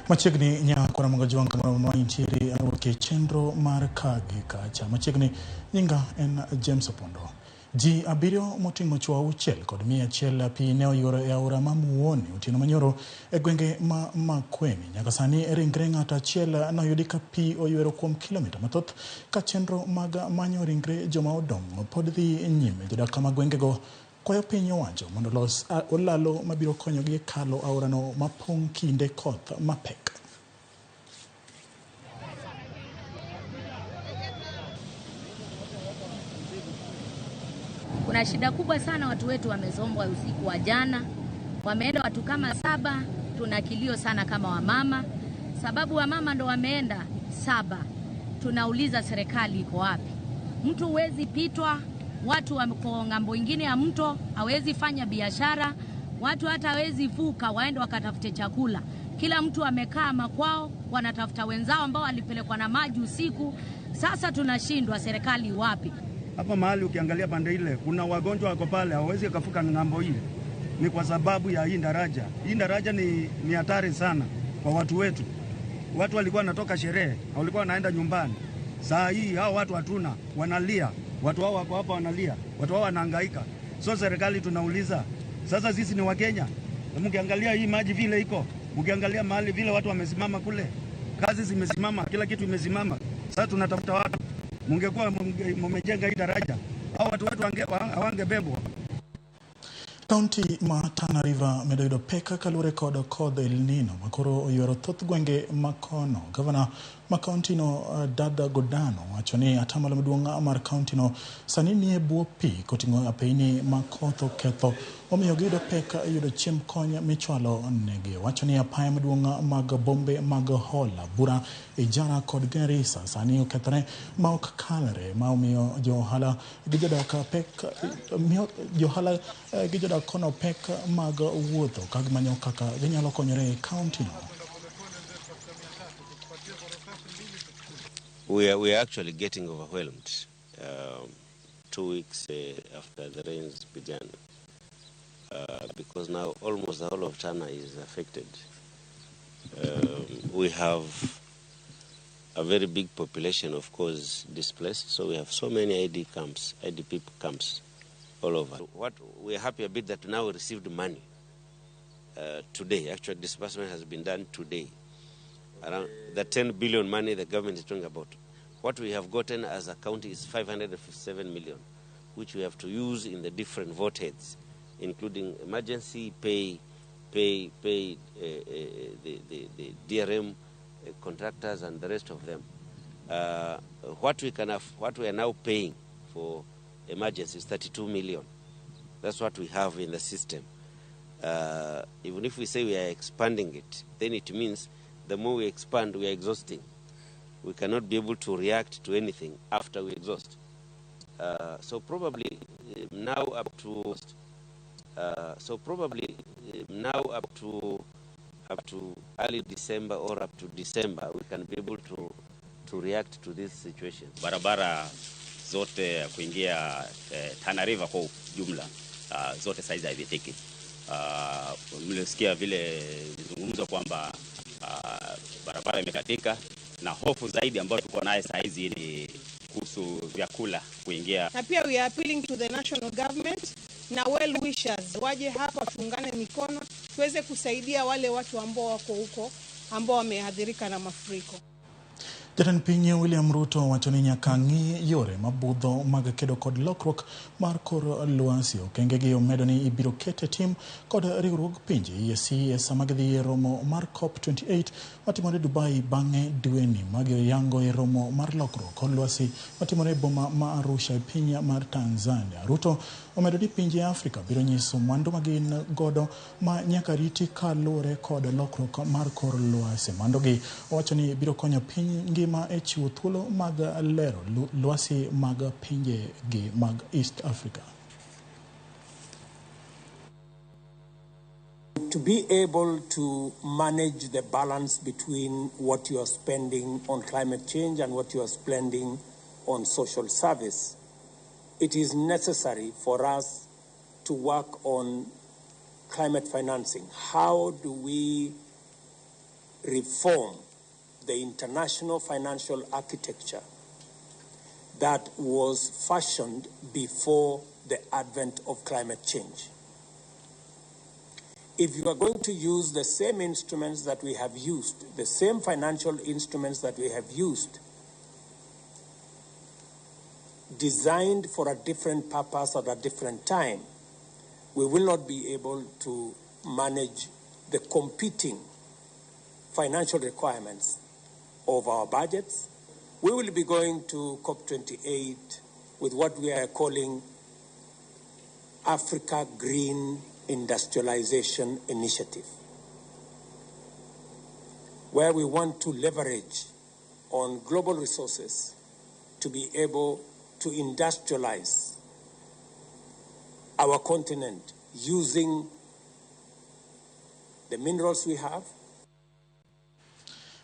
Machiegni nyakora Mugajwang' kamoro ma intiere arwaki chenro mar kagi kacha. Machiegni nyinga en James Opondo. Ji 7 moting'o chwo 6 kod 100 pi ne oyuoro e aora ma Muoni otieno manyoro e gwenge ma Makueni. Nyaka sani ringre ng'ato achiel noyudi ka pi oywero kuom kilomita mathoth ka chenro mag manyo ringre joma odong' pod dhi nyime. Jodak ma gwengego kwayo piny owacho mondo olos olalo mabiro konyogi e kalo aorano mapong' kinde koth mapek. Kuna shida kubwa sana, watu wetu wamezombwa usiku wa jana, wameenda watu kama 7. Tuna kilio sana kama wamama, sababu wamama ndo wameenda 7. Tunauliza serikali iko wapi? Mtu huwezi pitwa, watu wako ng'ambo ingine ya mto, hawezi fanya biashara, watu hata hawezi vuka waende wakatafute chakula. Kila mtu amekaa makwao, wanatafuta wenzao ambao walipelekwa na maji usiku. Sasa tunashindwa, serikali wapi? Hapa mahali ukiangalia pande ile kuna wagonjwa wako pale hawawezi kuvuka ng'ambo ile. Ni kwa sababu ya hii daraja. Hii daraja ni hatari sana kwa watu wetu. Watu walikuwa wanatoka sherehe, walikuwa wanaenda nyumbani. Saa hii hao watu hatuna, wanalia. Watu hao wako hapa wanalia, watu hao wanahangaika. So serikali tunauliza, sasa sisi ni Wakenya. Mkiangalia hii maji vile iko, mkiangalia mahali vile watu wamesimama kule, kazi zimesimama, kila kitu imesimama. Sasa tunatafuta watu. Mungekuwa mmejenga hii daraja, hao watu hawangebebwa. Kaunti ma Tana River medo yudo pek kaluwore kod kodh El Nino makoro oywero thoth gwenge makono. Gavana ma kaunti no Dada Godano wacho ni atamalo maduong' mar kaunti no sani nie bwo pi koting'o apeyni ma koth oketho omiyo giyudo pek yudo chiemb kony michwalo negi. Wacho ni apaya maduong' mag bombe mag Hola, Bura, Ijara kod Garissa sani okethore ma ok kalre, ma omiyo johala gi jodak pek miyo johala gi jodak kono pek mag wuotho ka gimanyo kaka ginyalo konyore e kaunti no. We are actually getting overwhelmed 2 weeks after the rains began, because now almost the whole of Tana is affected. We have a very big population, of course, displaced, so we have so many ID camps, IDP camps all over. What we are happy a bit that now we received money today. Actually, disbursement has been done today. Around the 10 billion money the government is talking about. What we have gotten as a county is 557 million, which we have to use in the different vote heads, including emergency pay, the DRM contractors and the rest of them. What we are now paying for emergency is 32 million. That's what we have in the system. Even if we say we are expanding it, then it means the more we expand, we are exhausting. We cannot be able to react to anything after we exhaust. So probably now up to early December or up to December, we can be able to react to this situation. Barabara zote kuingia Tana River kwa jumla zote saizi haivitiki. Mlisikia vile nilizungumza kwamba barabara imekatika, na hofu zaidi ambayo tuko naye saizi ni kuhusu vyakula kuingia. Na pia we are appealing to the national government na well wishers waje hapa tuungane mikono tuweze kusaidia wale watu ambao wako huko ambao wameathirika na mafuriko. Jatend piny William Ruto wacho ni nyaka ng'i yore mabudho mag kedo kod lokruok mar kor lwasi. Okengegi omedo ni ibiro kete tim kod riwruog pinje EAC e sama gidhi e romo mar COP28 matimore Dubai bang'e dweni. Magi oyango e romo mar lokruok kor lwasi matimore e boma ma Arusha e piny mar Tanzania. Ruto omedo ni pinje Afrika biro nyiso mwandu ma gin godo ma nyaka riti kaluwore kod lokruok mar kor lwasi. Mwandugi owacho ni biro konyo piny ngima e chiwo thuolo mag lero lwasi mag pinje gi mag East Africa. To be able to manage the balance between what you are spending on climate change and what you are spending on social service, it is necessary for us to work on climate financing. How do we reform the international financial architecture that was fashioned before the advent of climate change. If you are going to use the same instruments that we have used, the same financial instruments that we have used, designed for a different purpose at a different time, we will not be able to manage the competing financial requirements of our budgets. We will be going to COP28 with what we are calling Africa Green Industrialization Initiative, where we want to leverage on global resources to be able to industrialize our continent using the minerals we have.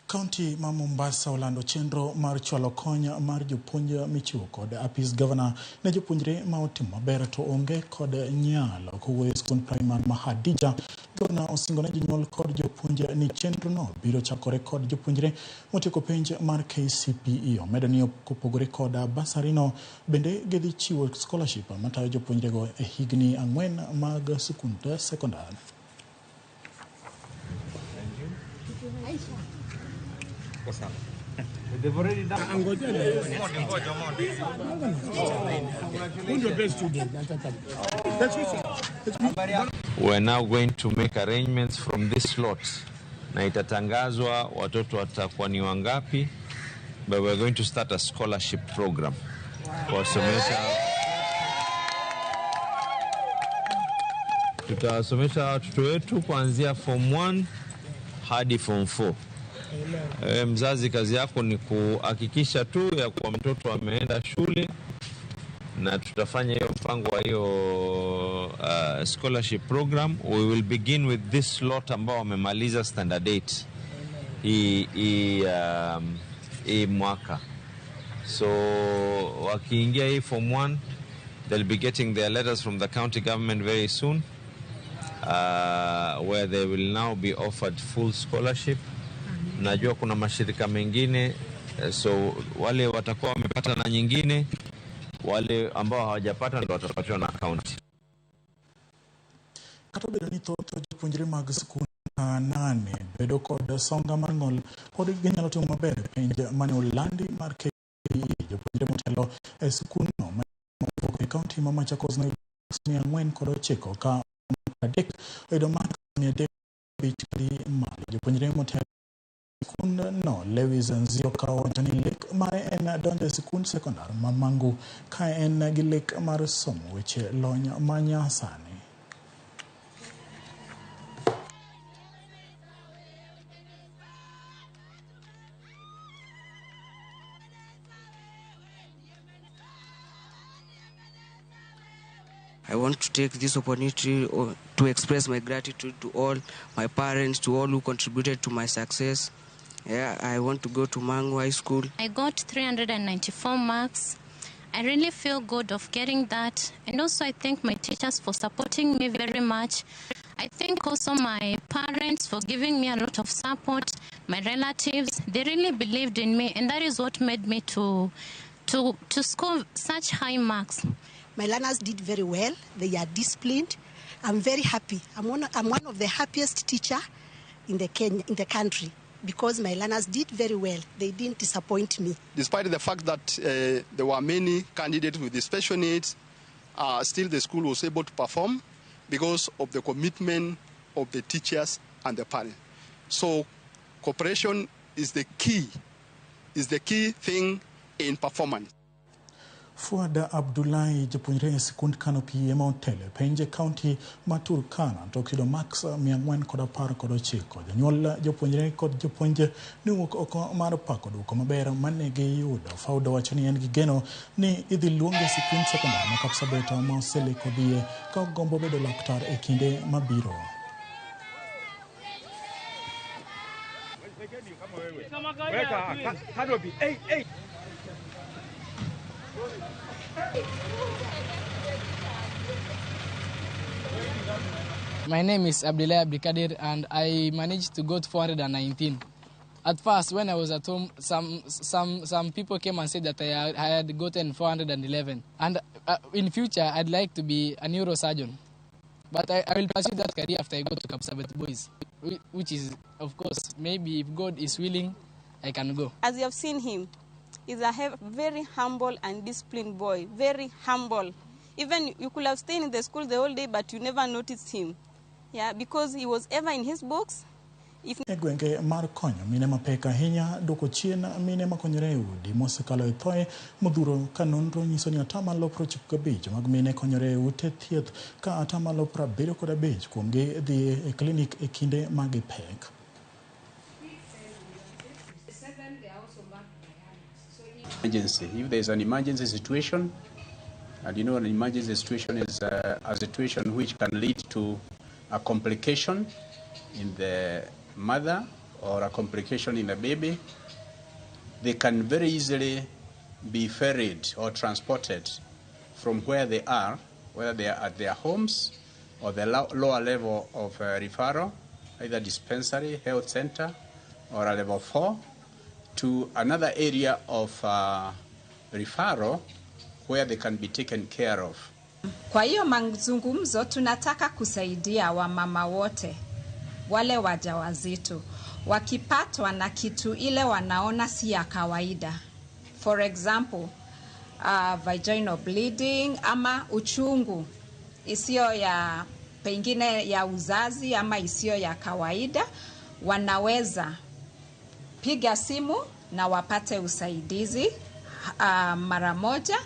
Kaunti ma Mombasa olando chenro mar chwalo kony mar jopuonj michiwo kod apis gavana ne jopuonjre ma otimo maber to onge kod nyalo. Kowuoyo e skund primar ma Hadija, gavana osingo ne jonyuol kod jopuonj ni chenrono biro chakore kod jopuonjre motieko penj mar KCPE. Omedo ni kopogore kod basarino, bende gidhi chiwo scholarship matayo jopuonjrego e higni 4 mag skund sekondar. We are now going to make arrangements from this lot. Na itatangazwa watoto watakuwa ni wangapi, but we are going to start a scholarship program. Kuwasomesha, tutawasomesha watoto wetu kuanzia form 1 hadi form 4. Mzazi kazi yako ni kuhakikisha tu ya kuwa mtoto ameenda shule, na tutafanya hiyo mpango wa hiyo scholarship program. We will begin with this lot ambao wamemaliza standard 8 hii mwaka. So wakiingia hii form 1, they'll be getting their letters from the county government very soon, where they will now be offered full scholarship. Najua kuna mashirika mengine, so wale watakuwa wamepata na nyingine, wale ambao hawajapata ndio watapatiwa na county. Kata obedo ni thoth jopuonjre mag skul 8 bedo kod songa mar ng'ol, pod ginyalo timo maber e penj mane olandi mar KCPE. Jopuonjre motelo e skundno mawuok e kaunti ma Machakos noyudo 409 ka 3 oyudo marks 305 kadhi malo. Jopuonjre motelo skundno Lewis Nzioka owacho ni lek mare en donjo e skund sekondar ma Mangu ka en gi lek mar somo weche lony manyasani. I want to take this opportunity to express my gratitude to all my parents, to all who contributed to my success. Yeah, I want to go to Mangu High School. I got 394 marks. I really feel good of getting that. And also I thank my teachers for supporting me very much. I thank also my parents for giving me a lot of support, my relatives. They really believed in me, and that is what made me to score such high marks. My learners did very well. They are disciplined. I'm very happy. I'm one of the happiest teachers in the country, because my learners did very well. They didn't disappoint me. Despite the fact that there were many candidates with special needs, still the school was able to perform because of the commitment of the teachers and the parents. So cooperation is the key thing in performance. Fuad Abdullahi japuonjre e skund Kano PE ma otelo e penj e kaunti ma Turkana to yudo marks 419. Jonyuol jopuonjre kod jopuonj ne owuok oko mar pako duoko maber mane giyudo. Fuad owacho ni en gi geno ni idhi luonge e skund sekondar ma Kapsabet ma oseleko dhiye ka ogombo bedo laktar e kinde mabiro. My name is Abdullah Abdikadir, and I managed to go to 419. At first, when I was at home, some people came and said that I had gotten 411. And in future, I'd like to be a neurosurgeon. But I will pursue that career after I go to Kapsabet Boys, which is, of course, maybe if God is willing, I can go. As you have seen him, he's a very humble and disciplined boy, very humble. Even you could have stayed in the school the whole day, but you never noticed him. Yeah, because he was ever in his books. E gwenge mar konyo mine mapek ahinya duoko chien mine makonyore e udi mosekalo e thoe modhuro ka nonro nyiso ni 95% mag mine konyore e ute thieth ka 75% kuomgi dhi e klinik e kinde mag pek. Emergency. If there is an emergency situation, and you know an emergency situation is a situation which can lead to a complication in the mother or a complication in the baby, they can very easily be ferried or transported from where they are, whether they are at their homes or the lower level of referral, either dispensary, health center, or a level 4, to another area of referral where they can be taken care of. Kwa hiyo mazungumzo tunataka kusaidia wamama wote wale wajawazito wakipatwa na kitu ile wanaona si ya kawaida. For example, vaginal bleeding ama uchungu isiyo ya pengine ya uzazi ama isiyo ya kawaida, wanaweza piga simu na wapate usaidizi mara moja.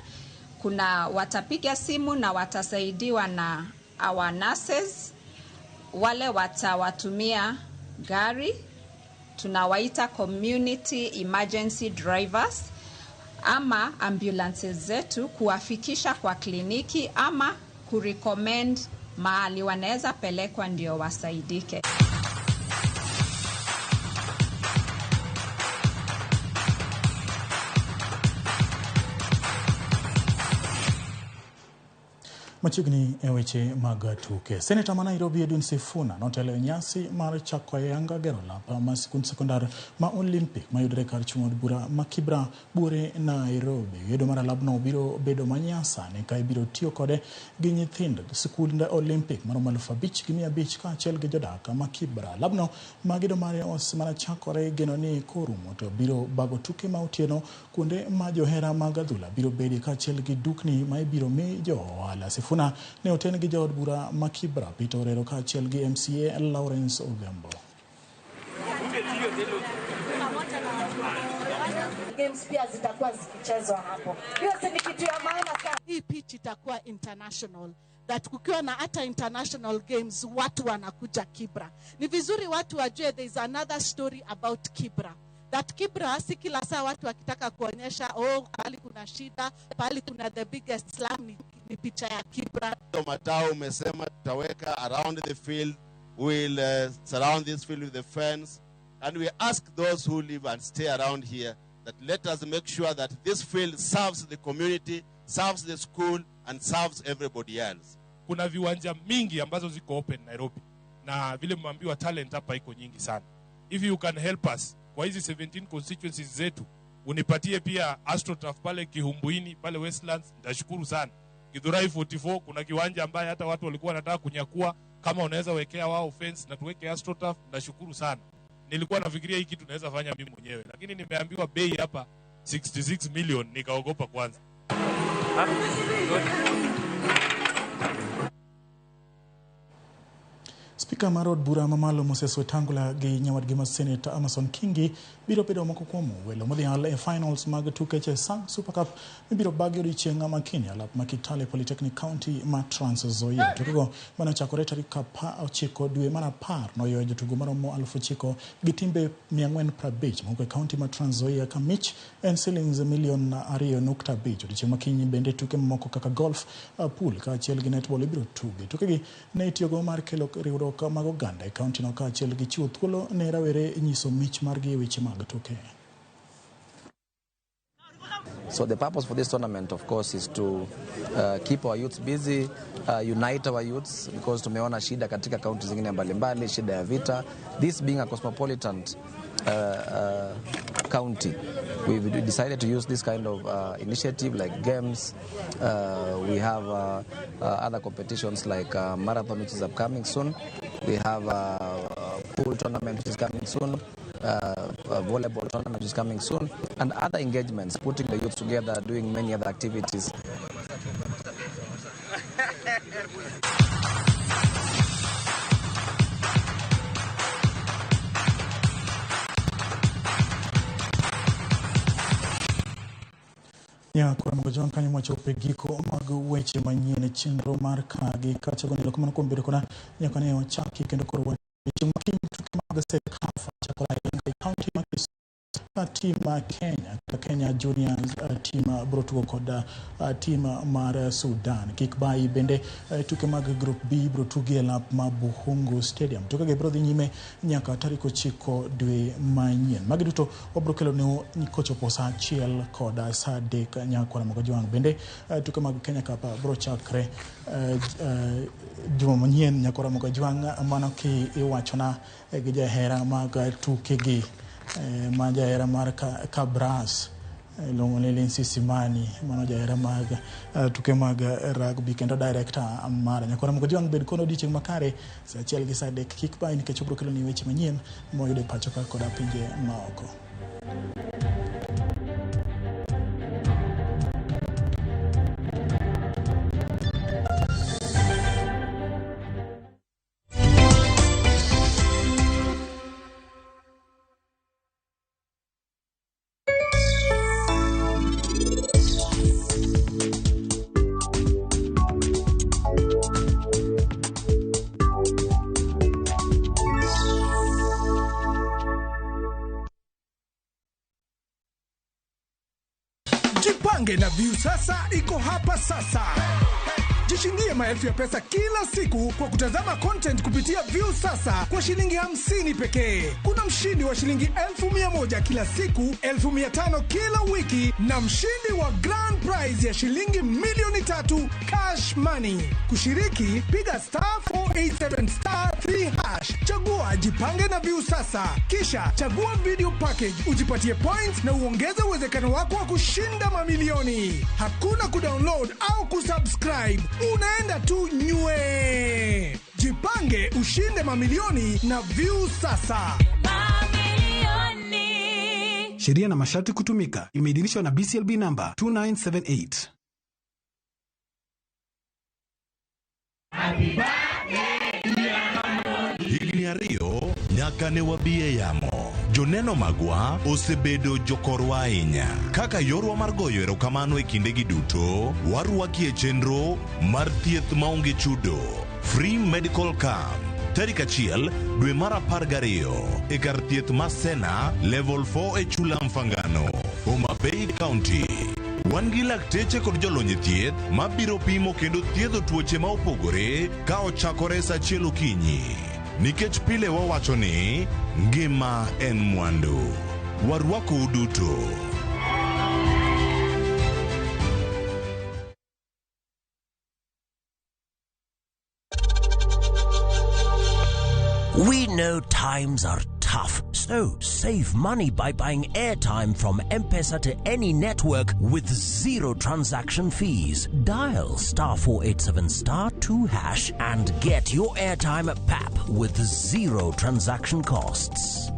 Kuna watapiga simu na watasaidiwa na our nurses, wale watawatumia gari, tunawaita community emergency drivers ama ambulances zetu kuwafikisha kwa kliniki ama kurecommend mahali wanaweza pelekwa ndio wasaidike. Machiegni e weche mag tuke. Seneta ma Nairobi Edwin Sifuna notelo e nyasi mar chako ayanga gero lap mar sikund sekondar ma Olympic mayudore kar chung' od bura ma Kibra buore Nairobi. Gedo mar alabno biro bedo manyasani ka ibiro tiyo kode gi nyithind sikund Olympic maromo 5,500 kaachiel gi jodak ma Kibra. Labno ma gedo mare osemana chakore igeno ni korumo to biro bago tuke ma otieno kuonde ma johera mag adhula biro bedie kaachiel gi dukni ma ibiro mi jo ohala. Sifuna ne oten gi jaod bura ma Kibra Peter Orero kaachiel gi MCA Lawrence Ogambo. Games pia zitakuwa zikichezwa hapo. Hiyo si ni kitu ya maana sana. Hii pitch itakuwa international. That kukiwa na hata international games watu wanakuja Kibra. Ni vizuri watu wajue there is another story about Kibra. That Kibra si kila saa watu wakitaka kuonyesha oh pali kuna shida, pali kuna the biggest slum ni picha ya Kibra. Matao umesema tutaweka around the field, we'll surround this field with the fence, and we ask those who live and stay around here that let us make sure that this field serves the community, serves the school and serves everybody else. Kuna viwanja mingi ambazo ziko open Nairobi na vile mmeambiwa talent hapa iko nyingi sana. If you can help us kwa hizi 17 constituencies zetu, unipatie pia AstroTurf pale Kihumbuini, pale Westlands, nitashukuru sana. Githurai 44 kuna kiwanja ambaye hata watu walikuwa wanataka kunyakua, kama unaweza wekea wao fence na tuweke AstroTurf, nitashukuru sana. Nilikuwa nafikiria hii kitu naweza fanya mimi mwenyewe, lakini nimeambiwa bei hapa 66 million, nikaogopa kwanza. Spika mar od bura mamalo Moses Wetangula gi nyawadgi ma Senator Amason Kingi biro bedo moko kuom welo modhial e finals mag tuke Chesang Super Cup mibiro bagi odiechieng' ma kiny alap ma Kitale Polytechnic County ma Trans Nzoia. Tukego manochakore tarik 19 dwe mar 10 noyudo jotugo maromo 9,000 gi timbe 450 mowuok e county ma Trans Nzoia ka mich en silings milion 2.5. Odiechieng' ma kiny bende tuke mamoko kaka golf, pool kaachiel gi netball ibiro tugi. Tukegi ne itiyogo mar kelo riwruok mag oganda e kaunti no kaachiel gi chiwo thuolo ne rawere nyiso mich margi e weche mag tuke. So the purpose for this tournament, of course, is to keep our youths busy, unite our youths, because tumeona shida katika kaunti zingine mbalimbali, shida ya vita. This being a cosmopolitan county, we've decided to use this kind of initiative like games. We have other competitions like marathon, which is upcoming soon. We have a pool tournament, which is coming soon. A volleyball tournament, which is coming soon, and other engagements, putting the youth together, doing many other activities. Nyakora Mogojwang' kanyo mwachopo e giko mag weche manyien e chenro mar kagi kacha gonilo kamano kuom bedo koda nyaka ne wachaki kendo koro weche makiny tuke mag CECAFA chakore e kaunti ma Kisumu ka tim mar Kenya kata Kenya Juniors team biro tugo kod team mar Sudan. Kik bayi bende tuke mag Group B biro tugi e lap ma Buhungu Stadium. Tukegi biro dhi nyime nyaka tarik 9 dwe manyien. Magi duto wabiro kelonu kochopo saa 1 kod saa 3 nyakwara Mogojwang'. Bende tuke mag Kenya Cup biro chakre juma manyien nyakwara Mogojwang', mano ki iwachona gi jahera mag tukegi ma jahera mar Kabras iluongo ni Lindsay Simani, mano jahera mag tuke mag rugby kendo director mara. Nyakwara Mogojwang' bed kono odiochieng' makare saa 1 gi saa 3 kik bayi nikech obiro keloni weche manyien moyudo e pacho ka koda pinje maoko. Jipange na Viusasa iko hapa sasa. Jishindie maelfu ya pesa kila siku kwa kutazama content kupitia Viusasa kwa shilingi 50 pekee. Kuna mshindi wa shilingi 1,100 kila siku, 1,500 kila wiki na mshindi wa grand prize ya shilingi 3,000,000 cash money. Kushiriki, piga *487*3#. Chagua Jipange na Viusasa. Kisha chagua video package, ujipatie points na uongeze uwezekano wako wa kushinda mamilioni. Hakuna kudownload au kusubscribe. Unaenda tu nywe. Jipange ushinde mamilioni na Viusasa. Mamilioni. Sheria na masharti kutumika. Imeidhinishwa na BCLB number 2978. Higni 2 nyaka ne wabi e yamo. Joneno magwa osebedo jokorwa ahinya. Kaka yorwa mar goyo erokamano e kindegi duto, warwaki e chenro mar thieth maonge chudo, Free Medical Camp, tarik 1 dwe mar 12 e kar thieth ma Sena Level 4 e Chula Mfangano, Homa Bay County. Wan gi lakteche kod jolony e thieth mabiro pimo kendo thiedho tuoche ma opogore ka ochakore saa 1 okinyi. Nikech pile wawacho ni ngima en mwandu. Warwakou duto. We know times are tough, so save money by buying airtime from M-Pesa to any network with zero transaction fees. Dial *487*2# and get your airtime at PAP with zero transaction costs.